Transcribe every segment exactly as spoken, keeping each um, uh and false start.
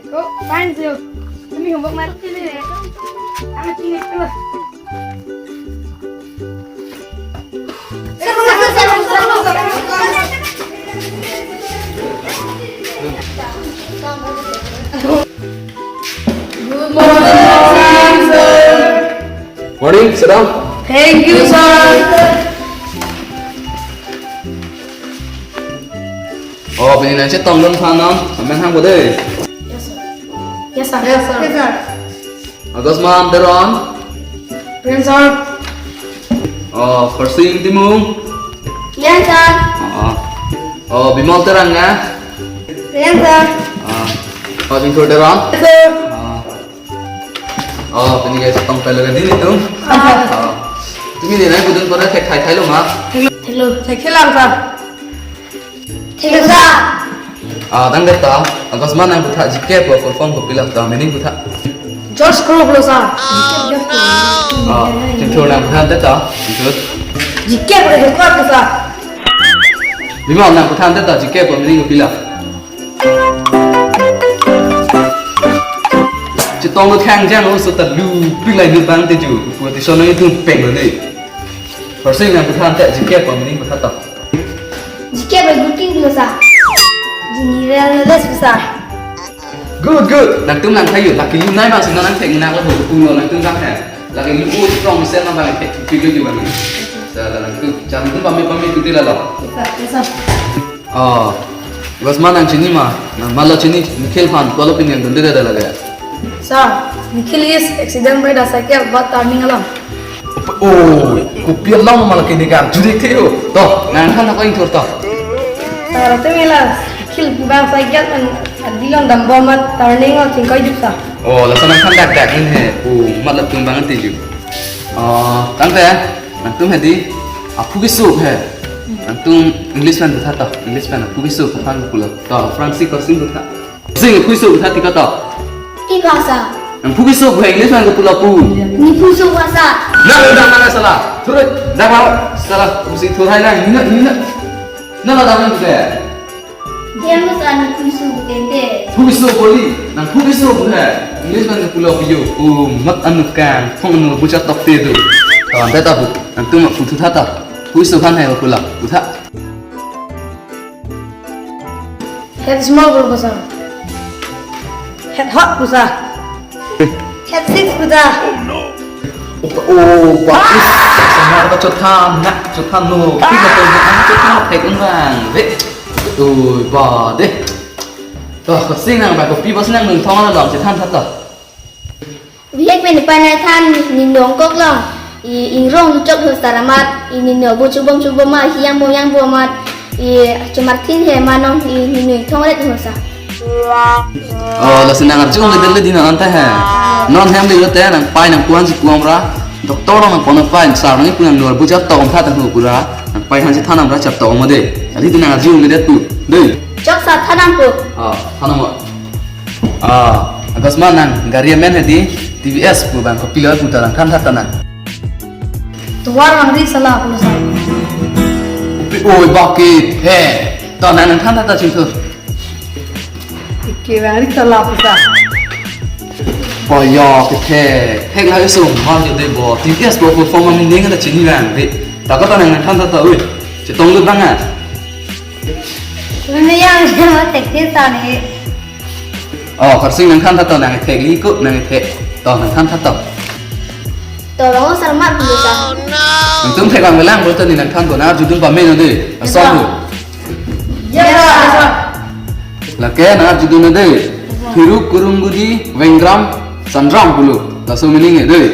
Ko, science yo. Kami homework na sini. Kami sini tu. Good morning, sir. Morning, sit down. Thank you, sir. Oh, pini nangchetongdun aphan non, amen hangpo dei. Yes, sir. Yes, sir. Yes, sir. August Teron. Present, sir. Oh, Khorsing Timung. Present, sir. Oh, oh, Bimal Terang ya? Present, sir. Ah, oh, Bingkur Teron. Yes, sir. Ah. Oh, pini guys, tong pelo ka dini tum. Ah. Ah. Tumi ni nai budun pada thek thai thai lo ma? Hello, thek thai lang, sir. Thek thai, sir. Ah, tangte ta, August nangputha G K pu full form kopilo ta, meaning putha. George Crow lo, sir. Ah, Chinthur nangputha tangte ta, Chinthur. G K pu record, sir. Bimal nangputha tangte ta, G K pu meaning kopilo. Chetong lo khang jang lo so ta lu pik lai nu bang te ju. Pu ti son nang itum peng lo ni. Khorsing nangputha tangte G K pu meaning putha ta. G K pu good thing lo, sir. General knowledge, sir. Good, good. Nangtum nang thayu. Lake lu nai bang si nangthek nang lo pu lo nangtum bang he. Lake lu u strong sel na bang thek pik lo ju bang. Sa la nangtum. Jam tum pame pame kuti la lo. Yes, sir. Yes, sir. Oh, August nang chini ma, nang mat lo chini, Nikhil aphan ko lo pini nangdunde dei lake. Sir, Nikhil is accident by the cycle but turning along. Oh, kopi along ma lake ni kan, juri the ho. To, nangthan ko ingthur to. Sir, ate mela, Nikhil bang cycle an adilong dambom amat turning along chingkoi jup, sir. Oh, laso nangthan dak dak in he, oh, mat latum bang ati ju. Oh, tangte. Nangtum hedi, aphu keso he. Nangtum English pen putha to, English pen aphu keso aphan pulo. To, Francis Khorsing putha. Sing aphu keso putha tika to. Tika, sir. Nang aphu keso he English pen pulo pu. Nephu keso, sir. Na, na, na, na, sala. Thurut, dak lo, sala. Pusi thur hai na, hina, hina. Na la dam ke. Dia mo sa nephu keso tangte. Aphu keso boli, nang aphu keso he. English pen pulo pu yo. Oh, mat anu kang, thong anu bucha tok te tu. Tangte ta bu, nangtum aphu thu tha ta. Aphu keso aphan he pulo, putha. Head small pu, sir. Head hot pu, sir. Head sick pu, sir. Oh, oh, bagus. Sama apa chothan, nak chothan no. Pik na to, nak chothan, thek unbang. Ve. Ui, ba dei. To, Khorsing nang ba kopi bos nang nung thong na dong chethan tha to. Bihek pen pa nangthan ni nong kok long. I ingrong luchok ho saramat. I ni no bo chubom chubom ma, hiang bom yang bom mat. I chomar thin he manong i ni nung thong ret ho sa. Oh, lasi nang arjung le dele dina anta he. Non hem dele te nang pai nang kuan si kuam ra. Doctor nang kono pai sar nang pu nang nor buja tong kha tang hu pura. Nang pai han si thanam ra chap tong ma dei. Kali tu nang arjung le det tu. Dei. Chok sa thanam pu. Ah, thanam ma. Ah, August nang gari amen hedi T V S pu bang kopilo pu ta nangthan tha ta nang. Tovar bang ri sala pu sa. Pi oi bakit he. To nang nangthan tha ta chingthur. Ike bang ri sala pu sa. Boyo ke the. Hek la iso ma jo dei bo. T V S bo perform ni ning na chini bang dei. Ta ko ta nang nangthan tha ta ui. Chetong lut bang a. Nini yang yang ma tek ni sa ni. Oh, Khorsing nangthan tha to nang thek li ko nang thek. To nangthan tha to. To bang o sar mat pu sa. Nangtum thek bang belang bo to ni nangthan ko nang arjudun pame no dei. Asong lo. Ya, ya, ya. Lake nang arjudun na dei. Hiru kurung gudi wengram sandram pulo. Laso meaning e dei.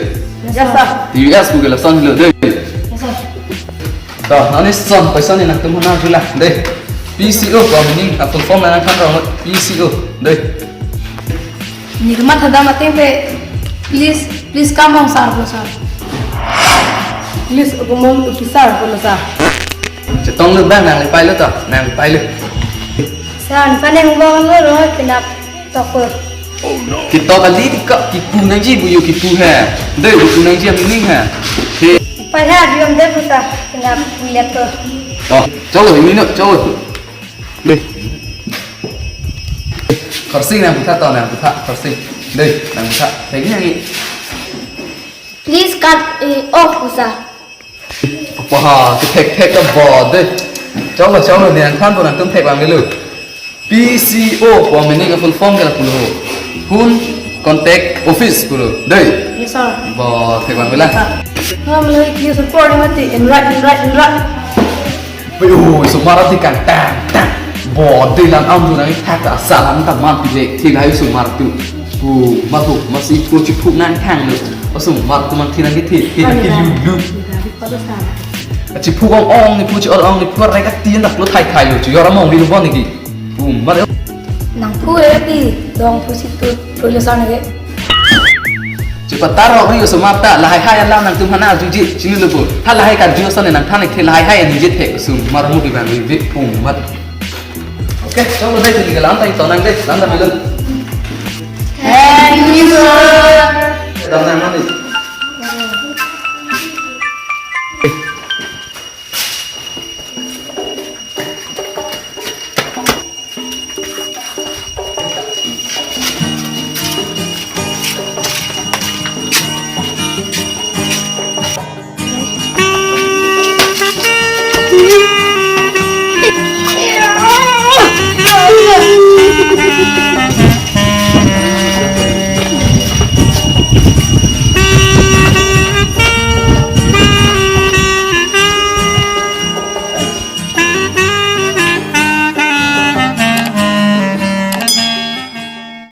Ya, sir. T V S pu ke lason lo dei. Ya, sir. To, nani son, paisa ni nangtum hana jula, dei. P C O, ko meaning, a full form nangthan rong, P C O, dei. Nirmat hadam ateng pe, please, please come on, sir, pu, sir. Please, agumon upi, sir, pu, sir. Chetong lo bang, nang pai lo to, nang pai lo. Sir, nang paneng bang lo ro, pinap tokor. Kitok kali di kok kipu nangji, bu yo kipu he. Dei, kipu nangji amining he. He. Pai ha, di om de puta. Kena pulet to. Oh, chalo, ini no, chalo. Dei. Korsing nangputha to, nangputha, korsing. Dei, nangputha. Lagi nang i. Please cut it off, puta. Apa ha, kethek thek ta bo dei. Chalo, chalo, nangthan pu nangtum thek bang dei lo. P C O pu amining a full form ke lapu lo. Phone Contact Office pu lo. Dei. Yes, sir. Bo thek bang dei la. Ngam lo ki so por ni mati, in right, in right, in right. Oi, oi, osomar ati kangtang tang. Bo dei, lang am tu nangthak ta asal ang ta man pilek thek hai osomar tu. Pu, matu, masi pu chipuk nangthang lo. Osomar tu man thi nangkethe, thi nangkelulu. Chipuk ong ong ni pu, chi-or ong ni pu, rek ati ndak lo thai thai lo, chi-or among di lo bon ni ki. Pu, mar. Nang pu e di, dong pu si tu, pu lo san ke. Chipataro ni osomar ta, lahai hai alam nangtum hana juji, chini lo pu. Ha lahai karju ason nangthan ik the, lahai hai ani je the, osomar mu di bang vi, pu, mar. Okay, chalo dei, tini ke lam ta ito nang dei, lam ta bilang. Thank you, sir. Dam nang,